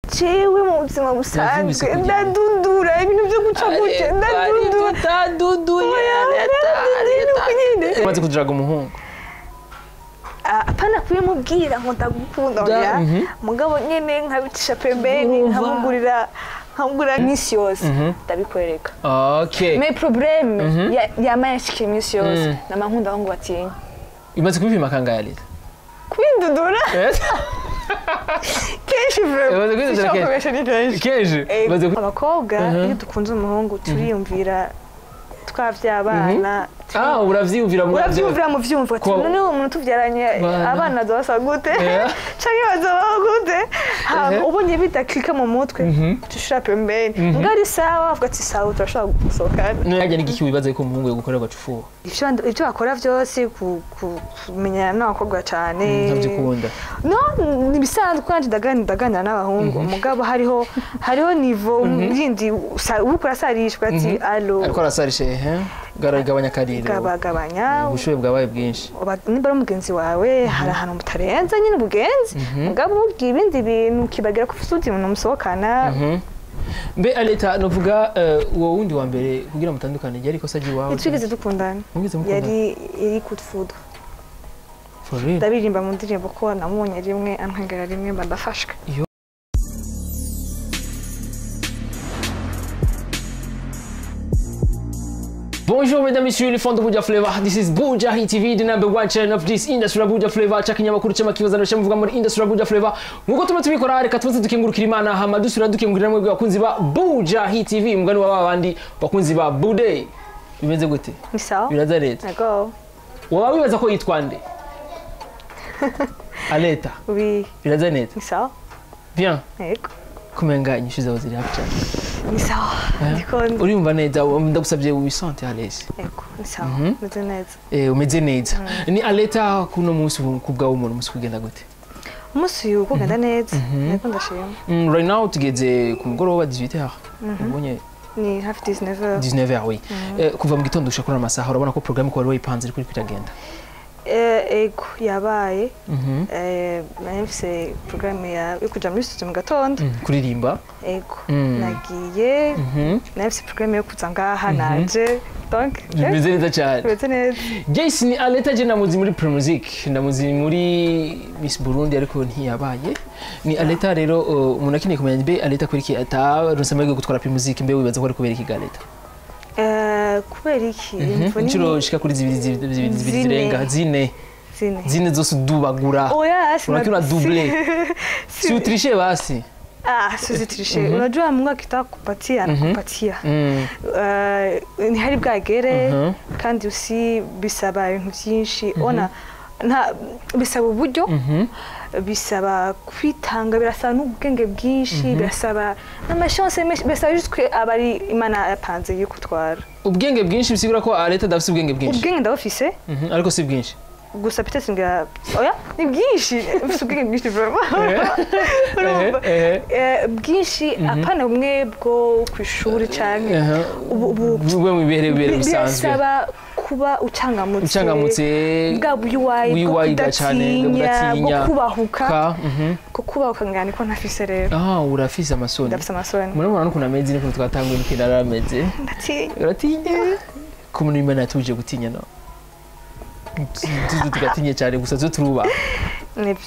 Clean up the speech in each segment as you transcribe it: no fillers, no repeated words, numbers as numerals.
Jewe mu buzima busanzwe ndadudura ibintu byo guca gute ndadudura utaduduye leta leta umaze kuduraga umuhungu apana kubimubwira ngo ndagukunda oya mugabo nyene nkabicisha pembeni nkamugurira iminsi yose ndabikwereka. Okay. Mais problème yama yashika iminsi yose namankunda aho ngo batinya. Imaze kubipima kangahe leta? Kubindudura? Kenshi vraiment. Kenshi. Abakobwa iyo dukunze umuhungu turiyumvira twavyabana. Ah, uravyiyumvira mu uravyiyumvira mu vyumva ati none uwo muntu tuvyaranye abana bazobasa gute canke bazobaho gute, ubonye bidaklika mu mutwe tushira pembeni mbwa ari sawa avuga ati sawa turashobora gusohokana. None n'igiki wibaza ko umuhungu yogukorera gacufuha? Ivyo bakora vyose kumenyana n'abakobwa cane ntavyikunda. No ni bisanzwe kandi ndaganira n'abahungu mugabo hariho niveau yindi ukora sarishwa ati allo ariko arasarishe gabanya karire gabagabanya ubushuhe bwabaye bwinshi nimba ari umugenzi wawe hari ahantu mutarenza nyine ubugenzi mugabo ubwiye ibindi bintu kibagira ko ufite undi muntu musohokana. Mbe Aleta novuga uwo wundi wa mbere kugira mutandukane yari ikosa ry'iwawe? Twigeze dukundana yari iri coup de foudre ndabiririmba mu ndirimbo ko namubonye rimwe antwengera rimwe mba ndafashwe. Bonjour mesdames, messieurs, les fans de Buja Flavor. This is Buja Hit TV, the number one channel of this industry Buja Flavor. Chakinyamakuru cy'amakibazo cy'amuvuga muri industry Buja Flavor. Nkuko tuma tubikora reka tubanze dukengurukira Imana hama dusura dukengurira mwebwe bakunzi ba Buja Hit TV, mugani wa babandi bakunzi ba Bude. Bimeze gute? Ni sawa. Biraza leta. Yego. Wowe wibaza ko yitwa nde? Aleta. Oui. Biraza neza. Ni sawa. Bien. Yego. Kumenga inyishu zawe ziri hafi cyane. Ni sawa. Ndikunda. Uriyumva neza ndagusabye wisante à l'aise. Yego, ni sawa. Meze neza. Umeze neza. Ni Aleta kuno munsi kubwa umuntu munsi kugenda gute? Umunsi uyu kugenda neza. Yego ndashima. Right now tugeze ku mugoroba 18h. Ubonye ni hafi 19h. 19h oui. Kuva mu gitondo ushaka kurana amasaha urabona ko programme ko wari wayipanze iri kwiragenda. Ego yabaye. Nafise programme yo kuja muri studio mu gatondo. Kuririmba. Ego. Nagiye. Nafise programme yo kuza ngaha naje. Donc bimeze neza cyane. Bimeze neza. Jason Aleta je namuzi muri Pro Music, ndamuzi muri Miss Burundi ariko ntiyabaye. Ni Aleta rero umuntu akeneye kumenya mbe Aleta kuri iki ataronse amahirwe gutwara Pro Music mbe wibaza ko ari kubera iki Aleta? Kubera iki inshuro shika kuri zibiri zirenga zine zose dubagura. Oya unakira double si utriche basi. Ah, sizi triche. Unajua Mungu akitaka kupatia anakupatia. Ntihari bwagere kandi usi bisaba ibintu byinshi ona nta bisaba uburyo bisaba kwitanga birasaba n'ubwenge bwinshi birasaba n'amashance menshi birasaba juste abari Imana yapanze yo kutwara. Ubwenge bwinshi bisigura ko Aleta adafise ubwenge bwinshi. Ubwenge ndabufise ariko si bwinshi. Gusa peut-être ngira oya ni bwinshi mfise ubwenge bwinshi vraiment. Bwinshi apana bumwe bwo kwishuri cyane ubu mu bihere bisanzwe bisaba kuba ucangamutse bwa buyuwayi bwo kubahuka ko kubahuka ngani ko ntafise rero. Ah, urafise amasoni. Ndafise amasoni. Murabona n'ukuntu ameze n'ukuntu twatanguye n'ukuntu arameze. Ndatinya. Uratinya? Kumuntu Imana yatuje gutinya no. Tugatinye cyane gusa zo turuba. Nibyo.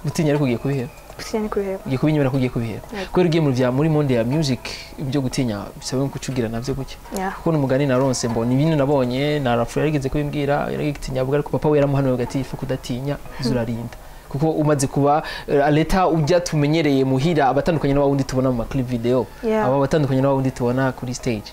Gutinya ariko ugiye kubiheba. Gutinya ni kubiheba. Ugiye kubinyura kugiye kubiheba. Kubera ugiye mu vya muri monde ya music ibyo gutinya bisaba ko ucugira navyo guke. Kuko n'umugani naronse mbona ibintu nabonye na Rafu yarigeze kubimbwira yarigitinya avuga ariko papa we yaramuhanuye gati ifu kudatinya zurarinda. Kuko umaze kuba Aleta ujya tumenyereye muhira abatandukanye n'abawundi tubona mu clip video. Aba batandukanye n'abawundi tubona kuri stage.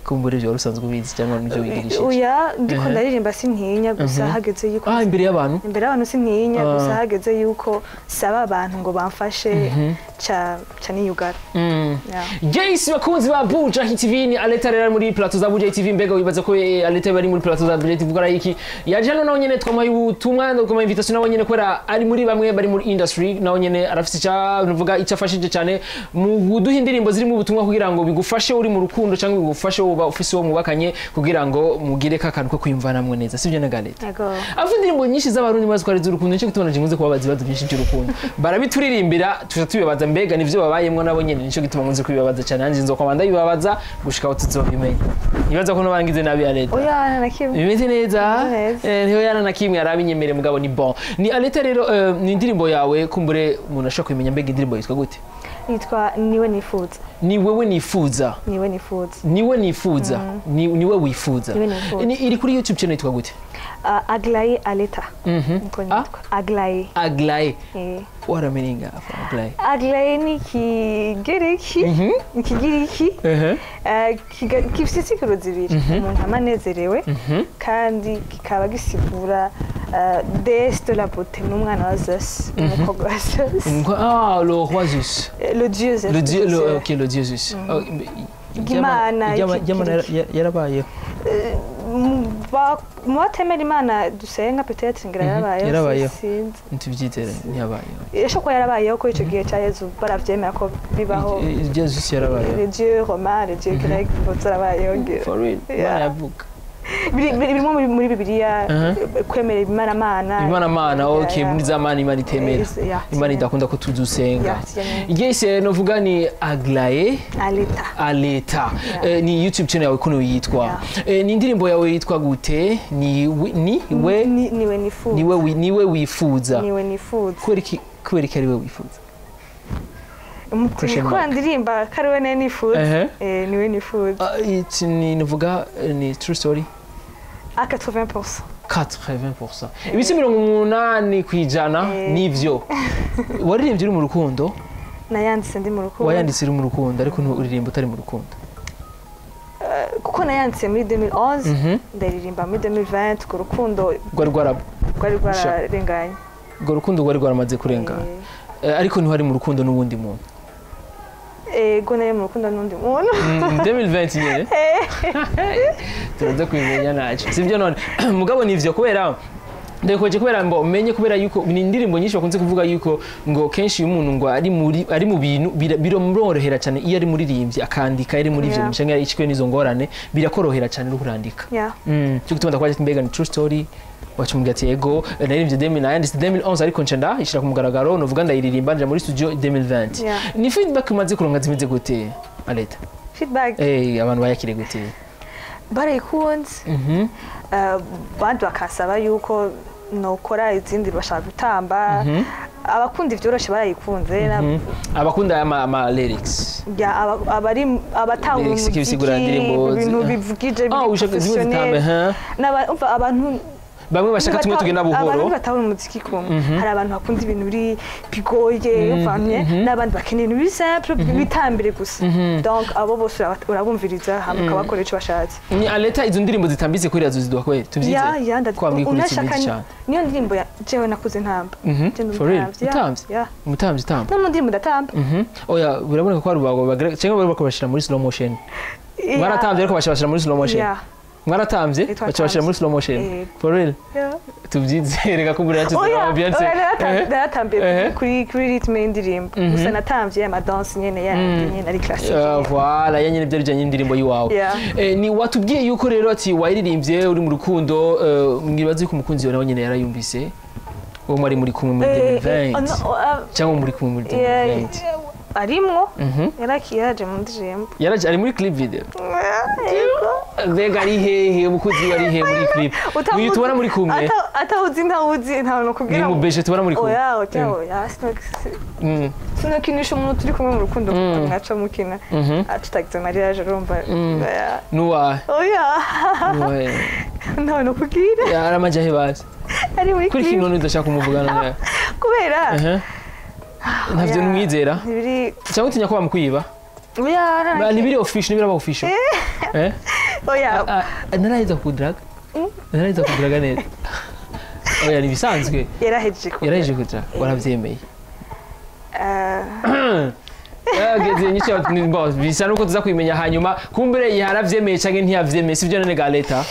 Kumbure byo rusanzwe ubizi cyangwa nibyo wigirishije. Oya ndiko ndaririmba sintinya gusa hageze yuko imbere y'abantu. Imbere y'abantu sintinya gusa hageze yuko saba abantu ngo bamfashe ca niyugara. Jace bakunzi ba Buja Hit TV ni Aleta rero muri plateau za Buja TV mbega wibaza ko Aleta bari muri plateau za Buja TV gukora iki? Yaje hano nawe nyene twamaye ubutumwa ndakoma invitation nawe nyene kubera ari muri bamwe bari muri industry nawe nyene arafise ica nuvuga icafashije cyane mu guduha indirimbo ziri mu butumwa kugira ngo bigufashe uri mu rukundo cyangwa bigufashe uba ufise uwo mwubakanye kugira ngo mugire ka kantu ko kwiyumvanamwo neza, sivyo na Galeta? Yego. Avuga indirimbo nyinshi z'abarundi maze ko ari z'urukundo, nico gituma nje nkunze kubabaza ibibazo byinshi by'urukundo. Barabituririmbira tuja tubibaza mbega nivyo babayemwo nabo nyene, nico gituma nkunze kubibabaza cyane, nanjye nzokwama ndabibabaza gushika aho tuzobimenya. Nibaza ko nobangize nabi ya leta. Oya, nta na kimwe. Bimeze neza. Neza. Niho yana na kimwe arabinyemere mugabo ni bon. Ni Aleta rero, ni indirimbo yawe kumbure umuntu ashobora kumenya mbega indirimbo yitwa gute? Yitwa Niwe Nifuza. Ni wewe nifuza. Niwe Nifuza. Niwe nifuza. Niwe wifuza. Niwe nifuza. Ni iri kuri YouTube channel yitwa gute? Aglaye Aleta. Niko nitwa Aglaye. Aglaye. What a meaning of Aglaye. Aglaye ni Ikigiriki. Ikigiriki. Gifite insiguro zibiri. Umuntu aba anezerewe kandi kikaba gisigura déesse de la beauté, n'umwana wa Zeus, umukobwa wa Zeus. Ah, le roi Zeus. Le dieu Zeus. Le dieu, le, ok, le dieu Zeus. Oh, Imana Imana yarabayeho. Mu batemera Imana dusenga, peut-être ngira yarabayeho. Yarabayeho. Sinzi. Ntitubyizere, ntiyabayeho. Yashobora kuba yarabayeho ko ico gihe ca Yezu baravyemera ko bibaho. Dieu Zeus yarabayeho. Les dieux romains, les dieux grecs, bo zarabayeho ngira. For real. Yeah. Imana yavuga. Birimo muri Bibiliya kwemera ibimanamana. Imana mana, okay, muri za mana Imana itemera. Imana idakunda ko tudusenga. Igese novuga ni Aglaye Aleta. Aleta. Ni YouTube channel yawe kuno yitwa. Ni indirimbo yawe yitwa gute? Ni ni we Niwe Nifuza. Niwe niwe wifuza. Niwe Nifuza. Kubera iki ari we wifuza? Question Ko mark. ndirimba ko ari we nari nifuza. Niwe Nifuza. Ah, ni novuga ni true story. À 80%. 80%. Ibice 80% nivyo. Waririmbye uri mu rukundo? Nayanditse ndi mu rukundo. Wayanditse uri mu rukundo, ariko uririmba utari mu rukundo. Kuko nayanditse muri 2011, ndaririmba muri 2020, urwo rukundo Rwari rwari rwararenganye. Urwo rukundo rwari rwaramaze kurengana. Ariko ntiwari mu rukundo n'uwundi muntu. Ego, nari mu rukundo n'undi muntu. 2020 nyene. Turaza kubimenya ntacyo. Sibyo none. Mugabo nivyo kubera ndabikoje kubera ngo umenye, kubera yuko ni indirimbo nyinshi bakunze kuvuga yuko ngo kenshi iyo umuntu ngo ari mu bintu biramworohera cyane iyo ari muririmbyi akandika ari muri ivyo bintu canke ishikwe n'izo ngorane, birakorohera cyane no kurandika. Cyo gituma ndakwaje ati mbega ni true story, wacumubwira ati ego, naririmbye 2009, nayanditse 2011, ariko nca ndayishira ku mugaragaro, novuga ndayiririmba nja muri studio 2020. Ni feedback umaze kuronka zimeze gute, Aleta? Feedback? Abantu bayakire gute? Barayikunze. Abandi bakansaba yuko nokora izindi, bashaka gutamba. Abakunda ivyoroshe barayikunze. Abakunda aya ama lyrics. Ya, abari abatanga Lyrics kibisigura umuziki, indirimbo ibintu bivugije, Ah, biri ushaka zimwe zitambe, professionnel. ha? Umva, abantu Bamwe bashaka tumwe tugenda buhoro. Abantu batahura umuziki kumwe. Hari abantu bakunda ibintu biri bigoye, uvamye, n'abandi bakeneye ibintu biri simple, bitambire gusa. Donc abo bose urabumviriza hama ukabakora ico bashatse. Ni Aleta, izo ndirimbo zitambitse kuri razo ziduha kweli? Tuvyize. Ya, Kwambwiye kuri unashaka ikibindi cyane. Niyo ndirimbo ya jewe nakuze ntamba. Je ndi For real? umutamvyi, ya. Utamvye? Ya. Umutamvyi utamba? No mu ndirimbo ndatamba. Oya, biraboneka ko hari urubago bagira cyangwa bari bakabashira muri slow motion. Mwaratambye ariko bashira muri slow motion. Ya. Mwaratambye Twatamvye. baca bashira muri slow motion. Yego. For real? Ya. Tubyizere ko buriya Oya, tuzaba Beyonce. oya, naratambiye kuri rythme y'indirimbo. Gusa natamvye ama danse nyene yandi nyene ari classique. Voilà, ya nyene byari bijyanye n'indirimbo y'iwawe. Ni watubwiye yuko rero ati wayiririmbye uri mu rukundo, mwibaze yuko umukunzi wawe nawe nyene yarayumvise, uwo mwari muri kumwe muri 2020 Oh, no, ah, cyangwa muri kumwe muri 2020? Arimwo, yaraje mu ndirimbo. Yaraje ari muri clip video? Yego. Mbega ari hehe umukunzi we, ari hehe muri clip? Uyu tubona muri kumwe? Atawuzi, ntawuzi, ntawe Ni nokubwira. mu beje tubona muri kumwe? Oya, oya, oya, sinokinisha umuntu turi kumwe mu rukundo, kuko mwaca mukina. Tutagize mariage, urumva. Oya. Nuwa? Oya. Nuwa? Ntawe nokubwira. Yaramaje ahe bazi? Ari muri Kuri clip. kimwe none udashaka kumuvugana nawe? Kubera Ntavyo Oya, numwizera ntibiri. Cyangwa utinya ko bamukwiba? Oya. Ntibiri official, ntibiraba official, eh? Oya. Ah, naraheza kudraga, naraheza kudraga neza. Oya, ni ibisanzwe. Yarahejeje kudraga. Yarahejeje kudraga, waravyemeye? Yageze nyicyo bon, bisa nuko tuza kubimenya hanyuma, kumbure yaravyemeye canke ntiyavyemeye, sivyo none ga Leta?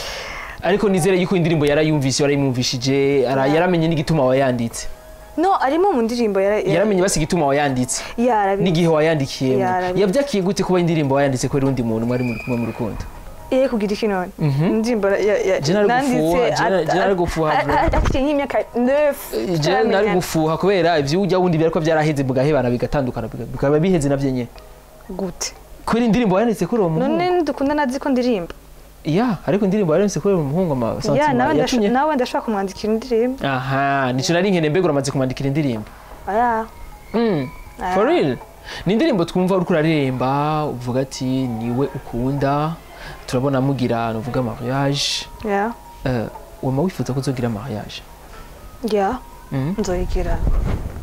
Ariko nizere yuko indirimbo yarayumvise, warayimwumvishije, yaramenye n'igituma wayanditse. No, arimo mu ndirimbo Yaramenye basi igituma wayanditse Yarabi n'igihe wayandikiyemo? Yarabizi. Yavyakiye gute kuba indirimbo wayanditse kubera undi muntu mwari muri kumwe mu rukundo? Iye kugira iki none? Indirimbo Je nari gufuha, je nari gufuha, bro. Afite nk'imyaka 9. Je nari gufuha kubera ivyo ujya wundi byariko byaraheze mugahebana bigatandukana, bikaba biheze navyo nyene. Gute? Kubera indirimbo yanditse kuri uwo muhungu. None dukundana azi ko ndirimba. Ya, ariko indirimbo yanditse kuri uwo muhungu ama Ya, sentiment nawe yatumye. nawe ndashobora kumwandikira indirimbo. Aha, nico nari nkeneye. Mbega uramaze kumwandikira indirimbo? Oya. For real? Ni indirimbo twumva uriko uraririmba uvuga ati niwe ukunda, turabona mugira nuvuga mariage. Ya. Wama wifuza ko uzogira mariage? Ya. Nzoyigira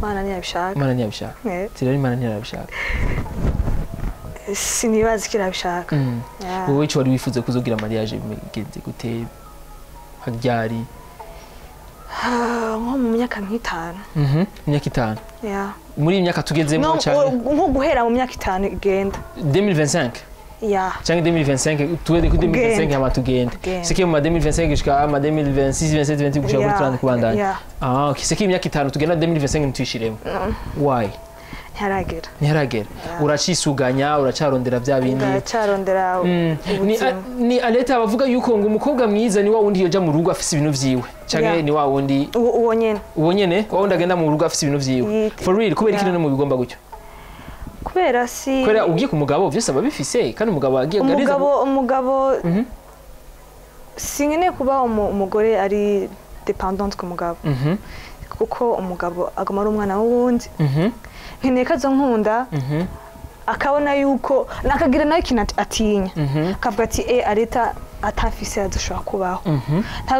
Mana ntiyabishaka. Imana ntiyabishaka? Tirari Imana ntiyabishaka. Sinibaza ko irabishaka. Ya. Wowe ico wari wifuza kuzogira mariage bigenze gute, haryari? Ah, nko mu myaka nk'itanu. Imyaka 5? Ya. Muri iyi myaka tugezemo No, cyane? Nko guhera mu myaka 5 igenda. 2025? Ya. Cyangwa 2025, tuwede kuri 2025 hama tugende. Tugende. Sike mu ma 2025 gushika ama 2026, 27, 28, gushika kuri 30 kubandanya. Ya. Ah, okay, sike imyaka 5 tugenda 2025 ntitwishiremo. Why? Ntiharagera. Ntiharagera? Uracisuganya, uracarondera bya bindi? Ndacarondera Ni, ubuzima. Ni Aleta, bavuga yuko ngo umukobwa mwiza ni wa wundi yoja mu rugo afise ibintu vyiwe, canke ni wa wundi Uwo nyene. Uwo nyene, wa wundi agenda mu rugo afise ibintu vyiwe. For real, kubera iki none mu bigomba gutyo? Kubera si Kubera ugiye ku mugabo vyose aba bifise, kandi umugabo agiye Umugabo sinkeneye kuba umugore ari dépendante ku mugabo, kuko umugabo aguma ari umwana w'uwundi. Nkeneye ko azonkunda, akabona yuko nakagira nawe ikintu atinya, akavuga ati e Areta atafise adushobora kubaho.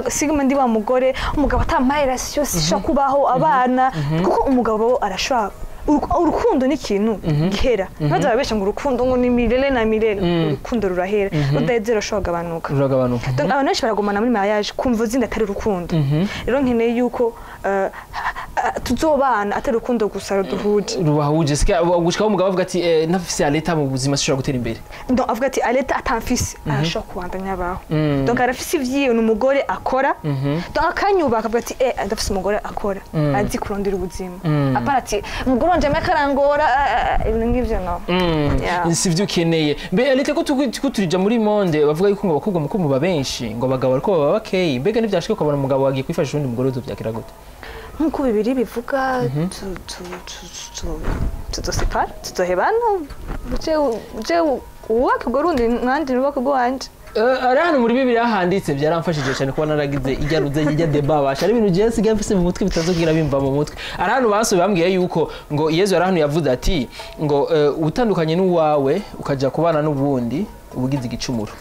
Siguma ndi wa mugore umugabo atampaye ration sishobora kubaho abana, kuko umugabo arashobora urukundo ni ikintu gihera. Ntibaze babesha ngo urukundo ngo ni milele na milele. Urukundo rurahera, rudaheze rushobora kugabanuka. Ruragabanuka. Donc abantu benshi baragumana muri mariage kumva zindi atari urukundo. Rero nkeneye yuko tuzobana atari urukundo gusa ruduhuje. Rubahuje, sika gushikaho umugabo avuga ati ntafise Aleta mu buzima sishobora gutera imbere. Donc avuga ati Aleta atamfise arashobora kubandanya abaho. Donc arafise ivyiwe, ni umugore akora. Donc akanyubaka, akavuga ati ndafise umugore akora, azi kurondera ubuzima. Apana ati umugore wanje amwe akarangora, ibintu nk'ivyo no. Yeah. Si byo ukeneye. Mbe Aleta, ko turija muri monde bavuga yuko ngo abakobwa muko muba benshi, ngo abagabo ariko baba bakeyi, mbega ntivyashika ukabona umugabo wagiye kwifashisha uwundi mugore, uzovyakira gute? Nk'uko bibiri bivuga, tuzosepara, tuzohebana, uje wubake urwo rundi nandi nubake urwanje. Ari hano muri Bibiliya handitse, byaramfashije cyane kuba naragize ijya ruze ijya débat basha, ari ibintu jewe nsigaye mfise mu mutwe bitazogira bimva mu mutwe. Ari hano basubiye bambwiye yuko ngo Yezu yari hano yavuze ati ngo utandukanye n'uwawe ukaja kubana n'ubundi ubugize igicumuro.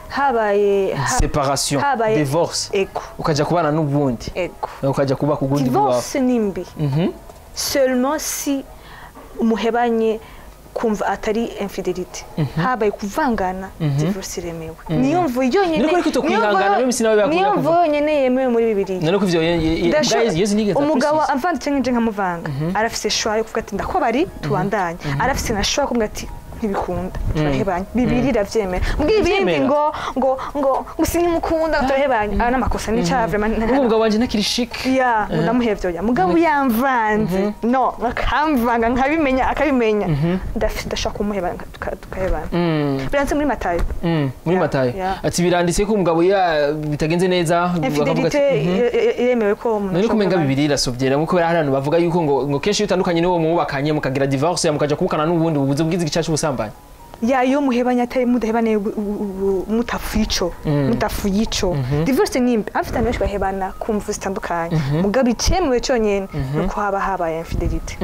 Habaye Séparation, habaye divorce, ego. ukaja kubana n'ubundi, ego. ukaja kuba ku gundi bwawe. Divorce ni mbi seulement si umuhebanye kumva atari infidélité. Habaye kuvangana, divorce iremewe. Niyo mvu yonyene. Niko ariko kwihangana, meme sinawe bakunda Niyo mvu kuva. yonyene yemewe muri Bibiliya. None ko ivyo Yezu nigeze Umugabo aprecise. amvanze cyangwa nje nkamuvanga, arafise choix yo kuvuga ati ndakubari tubandanye, arafise na choix yo kuvuga ati ntibikunda turahebanye. Bibiri iravyemera. Mbwira ibindi. Iravyemera. Ngo sinkimukunda turahebanye, aya n'amakosa n'icyaha vraiment. Umugabo wanje ntakiri chic. Ya, ndamuhevye. Oya, mugabo yamvanze no akamvanga nkabimenya, akabimenya, ndashaka kumuheba tukahebana. Biranditse muri Matayo. Muri Ya, Matayo? ya. Ati biranditse ko umugabo ya bitagenze neza bakavuga ati, Infidélité iremewe ko umuntu None ashobora kumenga kubana. Bibiri irasovyera nkuko bari hano bavuga yuko ngo kenshi iyo utandukanye n'uwo mwubakanye mukagira divorce mukaja kubukana n'ubundi bubuze bwiza igicacu c'ubusambanyi. Ya, iyo muhebanye atari mudahebane mutafuye ico, mutafuye ico, divorce ni mbi. Afite abantu benshi bahebana ku mvu zitandukanye, mugabo icemewe conyene nuko haba habaye infidélité.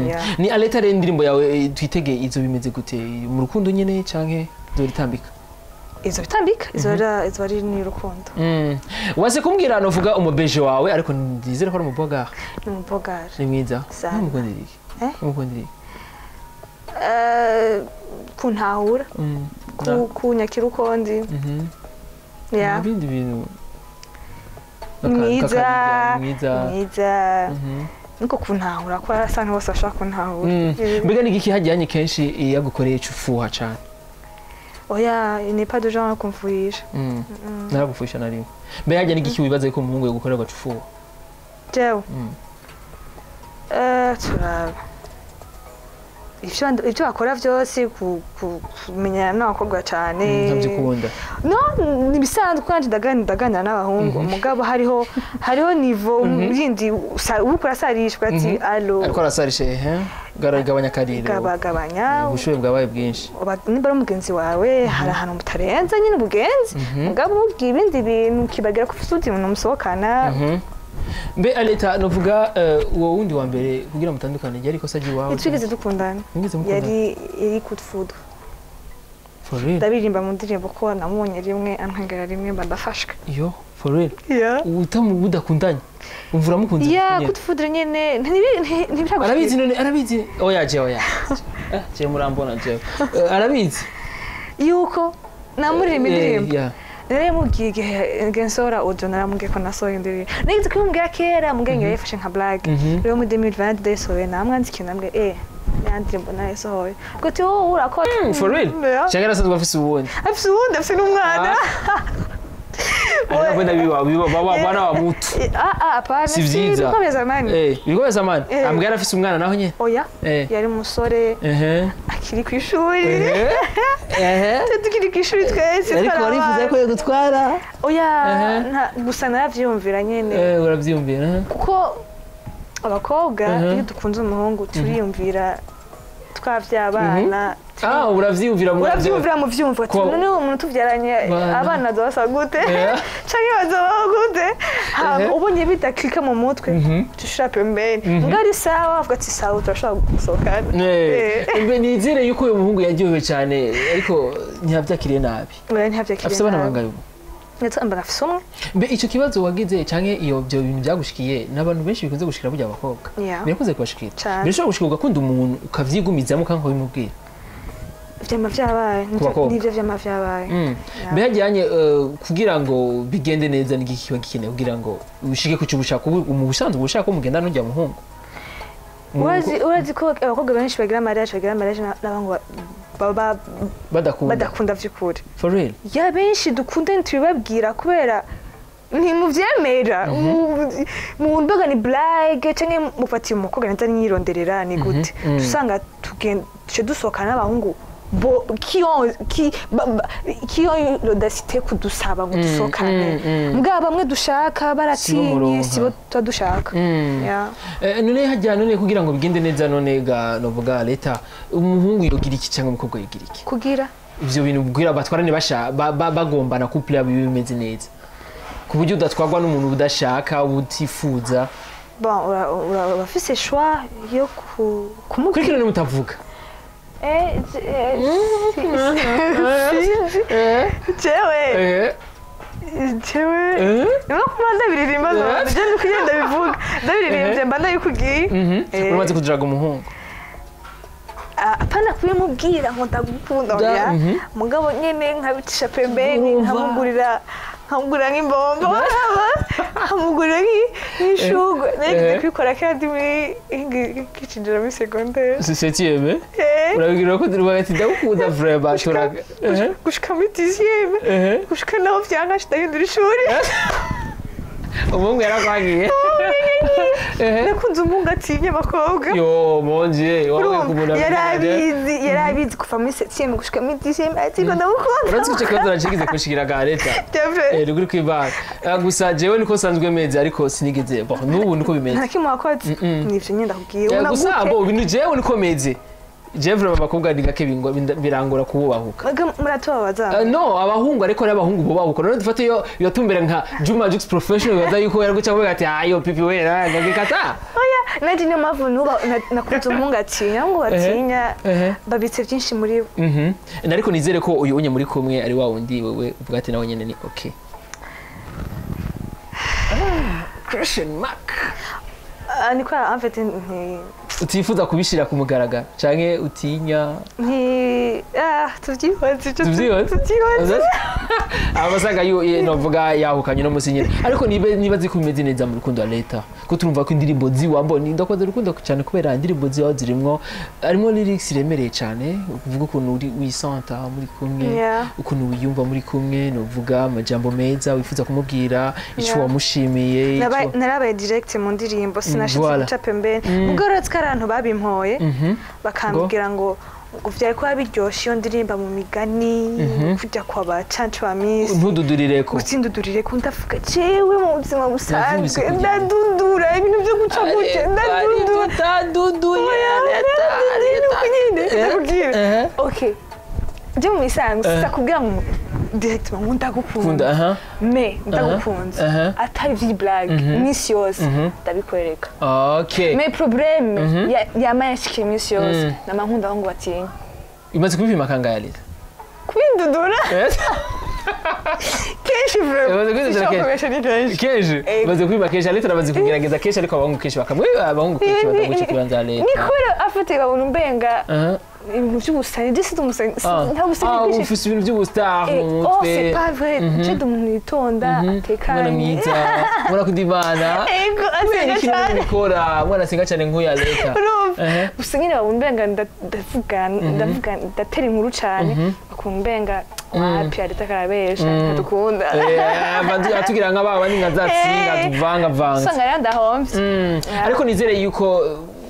Yeah. Ni Aleta rero, indirimbo yawe twitege izo bimeze gute? Mu rukundo nyene canke izoritambika? Izo bitambika, izo ari ni urukundo. Waze kumbwira novuga umubeje wawe, ariko ndizere ko ari umubogara. Ni umubogari. Ni mwiza? Sana. Umukundira iki? Eh? Umukundira iki? Kuntahura, kunyakira uko ndi. Yeah. Ibindi bintu Ni mwiza. Mwiza. Mwiza. Niko kuntahura ko asa nk'aho bose bashaka kuntahura. Mbega ni igiki hajyanye kenshi iyo agukoreye ufuha cane? Oya, il n'est pas de genre kumfuhisha. Naragufusha na rimwe. Mbe hajya ni igiki wibaza ko umuhungu yogukorera ugaca ufuha? Jewe? Turaba. Ivyo bakora vyose, kumenyana n'abakobwa cane. Ntabyukunda? No, ni bisanzwe ko nanje ndaganira n'abahungu, mugabo hariho niveau yindi uriko urasarishwa ati: "Allo." Ariko arasarishe, ehe, gabanya akariro. Gabagabanya. Ubushuhe bwabaye bwinshi. Nimba ari umugenzi wawe, hari ahantu mutarenza nyine ubugenzi, mugabo ubwiye ibindi bintu kibagira ko ufite undi muntu musohokana. Mbe Aleta, novuga uwo wundi wa mbere, kugira mutandukane ryari ikosa ry'iwawe? Ntitwigeze dukundana. Mwigeze mukundana? Yari coup de foudre. For real? Ndabiririmba mu ndirimbo ko namubonye rimwe, antwengera rimwe, mba ndafashwe. Yo, for real? Yeah. Utamu budakundanye, umva uramukunze? Yeah. Nyene. Coup de foudre nyene ntibiragushikira. Arabizi none? Arabizi? Oya, jewe oya. Jewe murambona jewe. Arabizi yuko namuririmba indirimbo. Yeah. Rero yamubwiye igihe nsohora audio, naramubwiye ko nasohoye indirimbo. Nigeze kubimubwira kera, mubwiye ngo yayifashe nka blague. Rero muri 2020 ndayisohoye, namwandikiye, namubwiye ya ndirimbo nayisohoye, ubwo ati: "Wowe urakora." For real? Yeah. Cyangwa yarasanzwe afise uwundi? Afise uwundi, afise n'umwana. Ariko biba biba baba bana wa mutu. Ah ah, hapana. Si vyiza. Ibikombe vya zamani. Ibikombe vya zamani. Eh. Ambwira afise umwana naho nyene? Oya. Eh. Yari umusore akiri ku ishuri. Ehe ehe. Tukiri ku ishuri twese. Ariko twari warifuza abana. ko yagutwara? Oya. Ehe. Gusa naravyiyumvira nyene. Uravyiyumvira, eh? Kuko abakobwa, iyo dukunze umuhungu, turiyumvira twavyabana. Ah, uravyiyumvira mu Uravyumvira mu vyumva ati: "None uwo muntu tuvyaranye Bana. abana bazobasa gute canke bazobaho gute?" Hama ubonye bidaklika mu mutwe, tushira pembeni. Mbwa ari sawa, avuga ati: "Sawa, turashobora gusohokana." Mbe nizere yuko uyu muhungu yaryohewe cyane, ariko ntiyabyakiriye nabi? Oya, ntiyavyakiriye Afise abana nabi. bangahe ubu? Ndetse mbona afise umwe. Mbe icyo kibazo wagize canke iyo byo bintu byagushikiye, n'abantu benshi bikunze gushikira burya abakobwa? Birakunze kubashikira? Cane. Birashobora gushika ugakunda umuntu ukavyigumizamo kandi ukabimubwira? Vyama vyabaye. Ku bakobwa? Nivyo vyama vyabaye. Mbe hajyanye kugira ngo bigende neza, n'igiki kiba gikenewe kugira ngo ushike ku cyo ushaka? Ubu mu busanzwe ushaka ko mugenda n'ujya muhungu? Urazi ko abakobwa benshi bagira mariage n'abahungu baba Badakunda? Badakunda vy'ukuri. For real? Ya, benshi dukunda ntitubibabwira kubera ntimuvyemera. Mu mbaga ni blague, canke mufatiye umukobwa neza nyironderera ni gute, usanga tuce dusohokana n'abahungu bo qui ont qui ba, ba, qui ont l'audacité kudusaba ngo dusohokane. Mbwa bamwe dushaka baratinye, muronka. Sibo tuba dushaka. Yeah. None hajya none kugira ngo bigende neza, none ga novuga leta, umuhungu yogira iki cyangwa umukobwa yogira iki? Kugira Ivyo bintu kugira batwarane basha bagombana, couple yabo ibe bimeze neza, ku buryo udatwarwa n'umuntu udashaka, utifuza. Bon, urafise choix yo kumubwira. Kuri kino mutavuga. Jewe no kuba ndabiririmba, je ndi kugenda ndabivuga, ndabiririmbye mba ndabikubwiye. Uramaze kuduraga umuhungu? Ah, apana kubimubwira ngo ndagukunda, oya. Mugabo nyene nkabicisha pembeni. Urumva? Nkamugurira nk'imbombo, nkamugurira nk'ishurwe. Nageze kubikora kandi muri nkicinjira muri secondaire. Septième? Urabibwira ko uvuga ati: "Ndagukunda vraiment," turaga? Gushika muri dixième, gushika naho vyanka ndahindura ishuri. Umuhungu yarakwagiye? Nakunze umuhungu atinya abakobwa. Yo mon Dieu, wabaye Urumva, kumuna. Yari abizi kuva muri septième gushika muri dixième ati ngo ndamukunda. Uretse icyo kibazo nacigize kushikira ga leta. Byave. Ruguru kwibana. Gusa jewe niko sanzwe meze, ariko sinigeze, bon, n'ubu niko bimeze. Nta kimwe wakoze, nivyo nyine ndakubwiye. Ubona Gusa gute? bo ibintu jewe niko meze, jewe vraiment abakobwa ni gake birangora kububahuka. Mwebwe muratubabaza. No, abahungu, ariko n'abahungu bubahuka. None dufate iyo yatumbera nka Juma Jux Professional, bibaza yuko yari guca avuga ati: "Ayo pipi we ngagikata." Oya, nanjye niyo mpamvu nuba nakunze umuhungu atinya, abahungu batinya babitse byinshi muri bo. Ariko nizere ko uyu unye muri kumwe ari wa wundi wewe uvuga ati nawe nyene ni okay. Question mark. Ah, niko en fait nti Utifuza kubishira ku mugaragaro canke utinya? Nti ah Oya, tuvyihoze ico. Tuvyihoze? Tuvyihoze. Abasaga yo novuga yahukanye no musi nyene, ariko niba zikumeze neza mu rukundo wa leta, ko turumva ko indirimbo ziwambo ni ndakoze urukundo cyane kubera indirimbo ziwa zirimwo harimo lyrics iremereye cyane, uvuga ukuntu uri wisanta muri kumwe, ukuntu wiyumva muri kumwe, novuga amajambo meza wifuza kumubwira, ico wamushimiye, Narabaye direct mu ndirimbo, sinashitse guca pembeni. Ubwo rero ko abantu babimpoye, bakambwira ngo vyari kuba biryoshe iyo ndirimba mu migani, kujya kwa ba cancu ba misi, ntududurireko. Gutsindudurire ko ndavuga jewe mu buzima busanzwe Navyumvise kugira. Ndadudura ibintu byo guca gutya, ndadudura. Utaduduye leta. Nuko nyine ndakubwira, okay, je mu bisanzwe sisakubwira ngo directement ngo ndagukunda. Kunda, aha. Mais ndagukunze, atari vy'iblague, iminsi yose ndabikwereka. Mais problème yama yashikiye iminsi yose, nama nkunda aho ngo batinya. Imaze kubipima kangahe leta? Kwindudura kenshi. Imaze kwindudura Sinshobora kenshi. kubesha, ni kenshi. Kenshi. Baze kwima kenshi, leta aramaze kugerageza kenshi, ariko abahungu kenshi bakamwe, abahungu kenshi bataguca ikibanza leta. Ni kubera afite babona umbenga ibintu by'ubusani, je si umusani, nta busani bwinshi. Ufise ibintu by'ubustar mu Oh, mutwe. c'est pas vrai, je ndi umuntu yitonda, Umwana atekanye. mwiza, ubona ko imana Ego, kubera asenga ikintu cyane. ubikora, umwana asenga cyane nk'uya leta. Urumva, gusa nyine babona umbenga ndavuga, ndavuga, ndatera inkuru cyane, bakumva umbenga wapi, areta karabesha, ntadukunda. Atubwira nka baba ni nka za tsinga tuvangavanga. Usanga rero ndahomvye. Ariko nizere yuko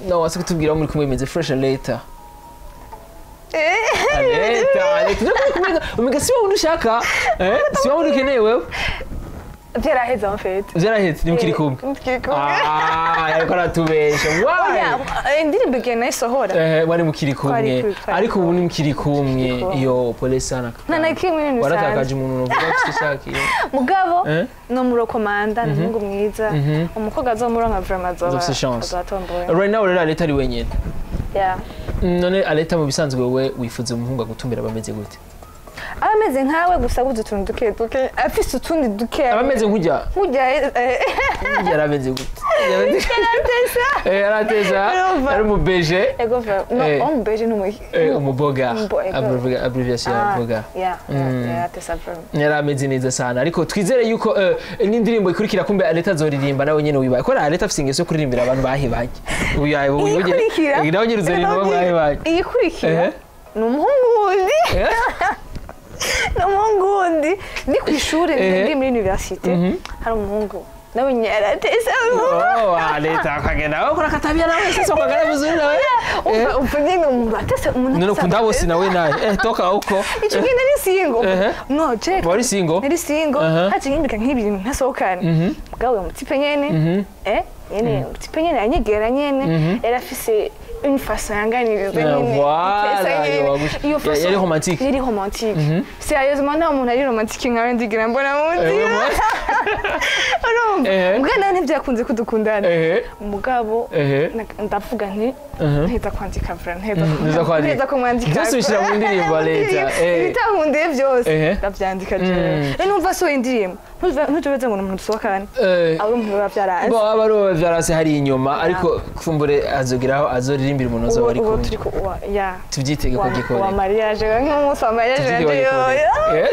no wase kutubwira aho muri kumwe bimeze fresh later. Leta leta ndio kumwe, umega si wowe ushaka, si wowe ukeneye wewe. Vyaraheze en fait. Vyaraheze, ni mukiri kumwe? Mukiri kumwe. Ah, yariko aratubesha. Why? Oya, indirimbo igihe nayisohora Wari mukiri kumwe. Twari Ariko ubu ni mukiri kumwe? Kumwe. Iyo pole sana. Nta na kimwe, ibintu bisanzwe. Waratakaje umuntu uvuga ko ushakiye. Mugabo no murokomanda, ni umuhungu mwiza, umukobwa azomuronka vraiment azoba Azofise chance. azoba atomboye. Right now rero Aleta ari wenyene? Yeah. None Aleta, mu bisanzwe wewe wifuza umuhungu agutumira bameze gute? Aba ameze nkawe gusa abuze utuntu duke duke, afise utundi duke. Aba ameze nk'ujya? Nkujya. Yari ameze gute? Yaratesa. Yarateza. Urumva? Yari umubeje. Ego, no. Umubeje ni umuboga. Ego. Abbreviation ya boga. Yeah, yaratesa vraiment. Yari ameze neza sana, ariko twizere yuko n'indirimbo ikurikira kumbe Aleta azoririmba nawe nyene wibaye, kubera Aleta afise ingeso yo kuririmbira abantu bahebanye. Uyaye ubu. Iyikurikira. Nawe nyene uzoririmba abo mwahebanye. Iyikurikira ni umuhungu wundi, ni umuhungu wundi, ni ku ishuri, ndi muri université, hari umuhungu nawe nyine yaratesa. Oh, Aleta akagenda aho kuri akatabia nawe sasa ukagana vizuri nawe. Umva nyine umuntu atesa, umuntu None atesa. ukunda bose nawe naye toka huko. Ico gihe nari single. No check. Wari single? Nari single. Haciye nk'imyaka nk'ibiri ntasohokana. Mugabo uyo mutipe nyene, nyene mutipe nyene anyegera nyene, yari afise une façon yanganiriza nyene Voilà, itesa nyene. Iyo façon yari romantique. Yari romantique, sérieusement, nta muntu ari romantique nkawe ndigira mbona mu nzira. Urumva, mugabo nawe ntibyakunze ko dukundana. Mugabo ndavuga nti nteza kwandika vraiment, nteza Nteza kwandika. nteza kumwandika. Byose ubishyira mu ndirimbo, Leta. Ibitankundiye byose ndabyandika jewe. Rero numva asohoye indirimbo, ntujye ngo ni umuntu dusohokana, abo umuntu biba byaranze. Bo aba ari uwo vyarase hari inyuma, ariko kumbure azogeraho azoririmbira umuntu azoba ari Ubu kumwe. turi ku ya Tubyitege ko wa gikore. Mariage, nk'umunsi wa mariage Tubyitege ko yanje. gikore. Yo. Yes.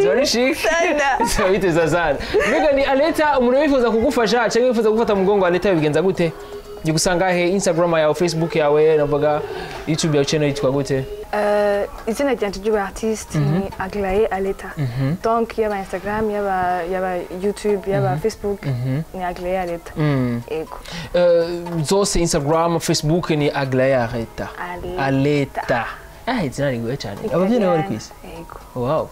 Zori chic. Sana. Biteza sana. Mbega ni Aleta, umuntu wifuza kugufasha cyangwa wifuza gufata mu mugongo Aleta bigenza gute? Gusanga he? Instagram yawe, Facebook yawe, navuga YouTube yawe, channel yitwa gute? Izina ryanje ry'ubu artiste ni Aglaé Aleta. Donc yaba Instagram, yaba YouTube, yaba Facebook, ni Aglaé Aleta. Ego. Zose Instagram, Facebook ni Aglaya Aleta. Aleta. Aleta. Ah, izina rigoye cyane. Abavyeyi nabo bari kwisi. Ego. Wow.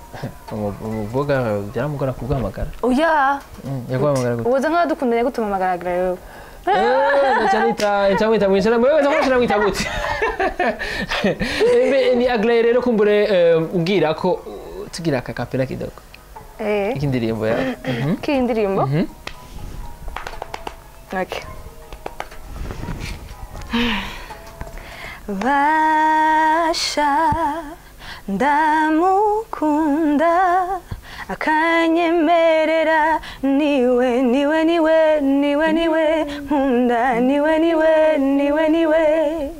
Umuvuga byaramugora kuguhamagara. Oya. Yaguhamagara gute? Ubuze nk'aho dukundanye gutumamagara Aglaé wewe. Ndacanita ncamwita mwishana mwewe ndamushira mwita gute? Embe ni Aglaé rero kumbure ubwira ko tugira aka kapela kidogo. Ikindirimbo ya. K'iyi ndirimbo? Okay. Basha, ndamukunda akanyemerera, niwe niwe niwe niwe niwe nkunda, niwe niwe niwe niwe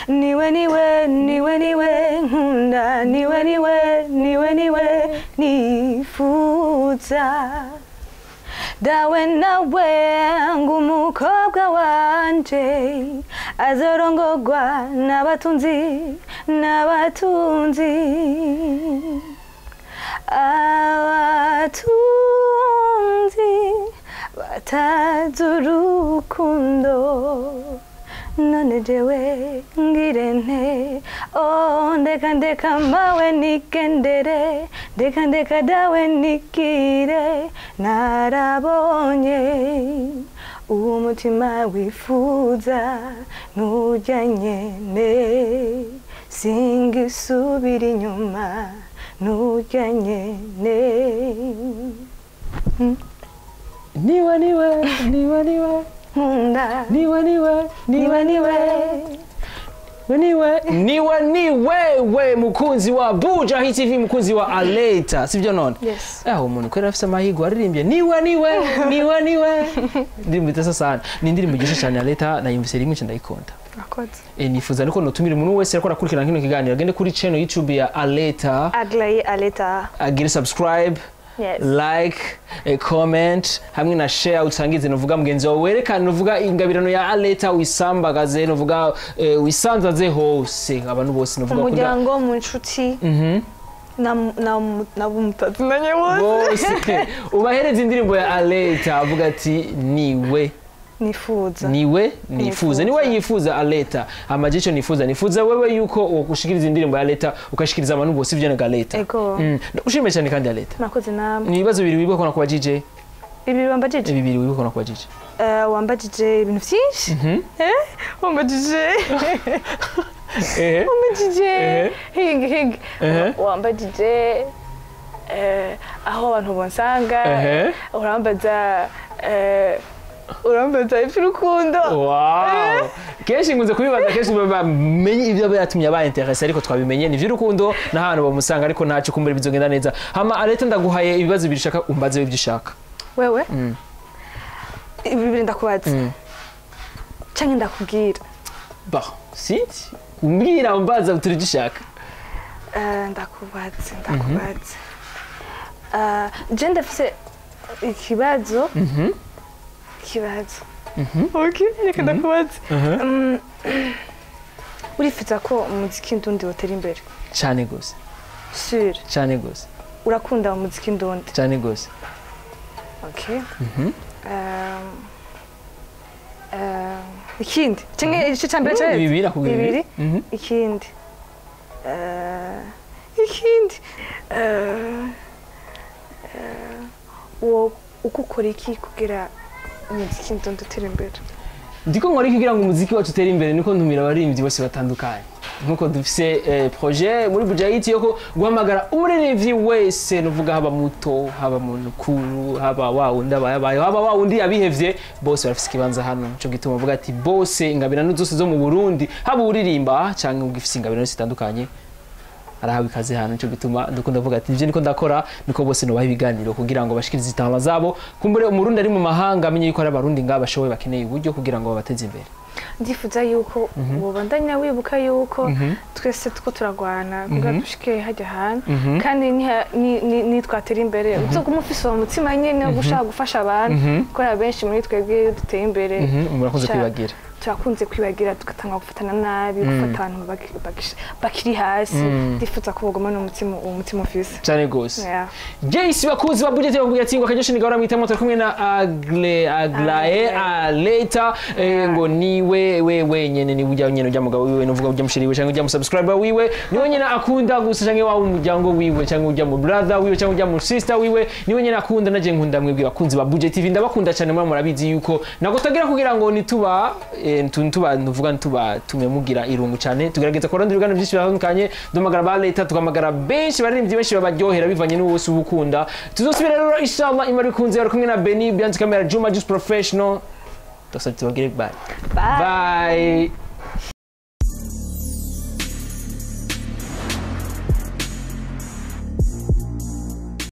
niwe niwe niwe niwe nkunda. Niwe niwe niwe niwe nifuza. Dawe nawe ng'umukobwa wanje azorongogwa n'abatunzi n'abatunzi abatunzi batazi urukundo none jewe ngire nte oh ndeka ndeka mawe nigendere ndeka ndeka dawe nikire narabonye umutima wifuza nujya nyene singisubira inyuma nujya nyene. Niwe niwe niwe niwe nkunda niwe niwe niwe niwe niwe niwe niwe we mukunzi wa Buja Hit TV, mukunzi wa Aleta, sivyo none? Yes. Umuntu kwera afise amahirwe aririmbye niwe niwe niwe niwe. Indirimbo itesa sana. Ni indirimbo iryoshe cyane Aleta, nayumvise rimwe ndayikunda. Murakoze. Nifuza niko notumira umuntu wese ariko arakurikirana kino kiganiro agende kuri channel YouTube ya Aleta, Aglaye Aleta, agire subscribe, yes, like, comment hamwe na share, usangize nuvuga mugenzi wawe werekane nuvuga ingabirano ya Aleta, wisambagaze nuvuga wisanzaze hose abantu bose nuvuga umuryango mu nshuti na mutazinanye bose ubahereza indirimbo ya Aleta avuga ati niwe nifuza niwe nifuza niwe yifuza Aleta amajicho nifuza nifuza wewe yuko ugushikiriza indirimbo ya Aleta ukashikiriza abantu bose ivyo na Aleta. Ushimye cyane kandi Aleta. Murakoze namwe. Ni ibibazo bibiri wibuka ko kwa DJ? Bibiri wambajije? Bibiri wibuka ko kwa DJ. Wambajije ibintu byinshi. Wambajije. Wambajije. Hing hing. Wambajije aho abantu bonsanga. Urambaza urambaza iby'urukundo. Wow. Kenshi nkunze kubibaza kenshi bamenye ibyo byatumye aba interesse ariko twabimenye ni iby'urukundo n'ahantu bamusanga ariko ntacyo kumbura bizogenda neza. Hama Aleta ndaguhaye ibibazo bibiri ushaka umbaze ibyo ushaka. Wewe? Bibiri ndakubaza. Canke ndakubwira. Ba, sinzi. Umbwira umbaza uturi dushaka. Ndakubaza, ndakubaza. Je ndafise ikibazo. Ikibazo. Okay, reka ndakubaza. Urifuza ko umuziki ndundi wotera imbere? Cyane gose. Sure. Cyane gose. Urakunda umuziki ndundi? Cyane gose. Okay. Ikindi. Cyangwa igice cya mbere cyane? Bibiri akubwira. Bibiri. Ikindi. Ikindi. Wo ukukora iki kugira umuziki ndundi utere imbere? Ndiko nkora kugira ngo umuziki wacu utere imbere niko ntumira abaririmbyi bose batandukanye. Nkuko dufise projet muri Buja Hit yo guhamagara umuririmbyi wese nuvuga haba muto haba mukuru haba wa wundi abayabaye haba wa wundi yabihevye bose barafise ikibanza hano. Nico gituma uvuga ati bose ingabirano zose zo mu Burundi haba uririmba canke ugifise ingabirano zitandukanye arahawe ikaze hano. Nico gituma ndukunda vuga ati ivyo niko ndakora niko bose nobaha ibiganiro kugira ngo bashikirize itama zabo kumbure umurundi ari mu mahanga amenye yuko ari abarundi ngaba bashoboye bakeneye uburyo kugira ngo babateze imbere. Ndifuza yuko ubandanya wibuka yuko twese tuko turagwana kugira dushike hajya hantu kandi ni twatera imbere uzoguma ufise uwo mutima nyene wo gushaka gufasha abantu kuko benshi muri twebwe duteye imbere murakunze kwibagira turakunze kwibagira tugatanga gufatana nabi gufata abantu bakiri hasi. Ndifuza ko bogoma n'umutima uwo mutima ufise cyane gose. Jayce bakuzi ba budget bavuga ati ngo akanyoshe nigahora mwitamo turi kumwe na Aglaye Aleta ngo niwe wewe nyene ni ujya nyene ujya mugabo wiwe nuvuga ujya mushiri wiwe cyangwa ujya mu subscriber wiwe niwe nyene akunda gusa cyangwa wa umuryango wiwe cyangwa ujya mu brother wiwe cyangwa ujya mu sister wiwe niwe nyene akunda naje nkunda mwebwe bakunzi ba Budget TV ndabakunda cyane muri murabizi yuko nagotagira kugira ngo nituba ntuba nuvuga ntuba tume mugira irungu cyane tugerageza kurondera ibiganiro byinshi bitandukanye duhamagara ba leta tugamagara benshi baririmbyi benshi babaryohera bivanye n'uwose ubukunda. Tuzosubira rero inshallah imari kunze ari kumwe na Benny Bianca Camera Juma Juice Professional. Tubagire bye. Bye. Bye.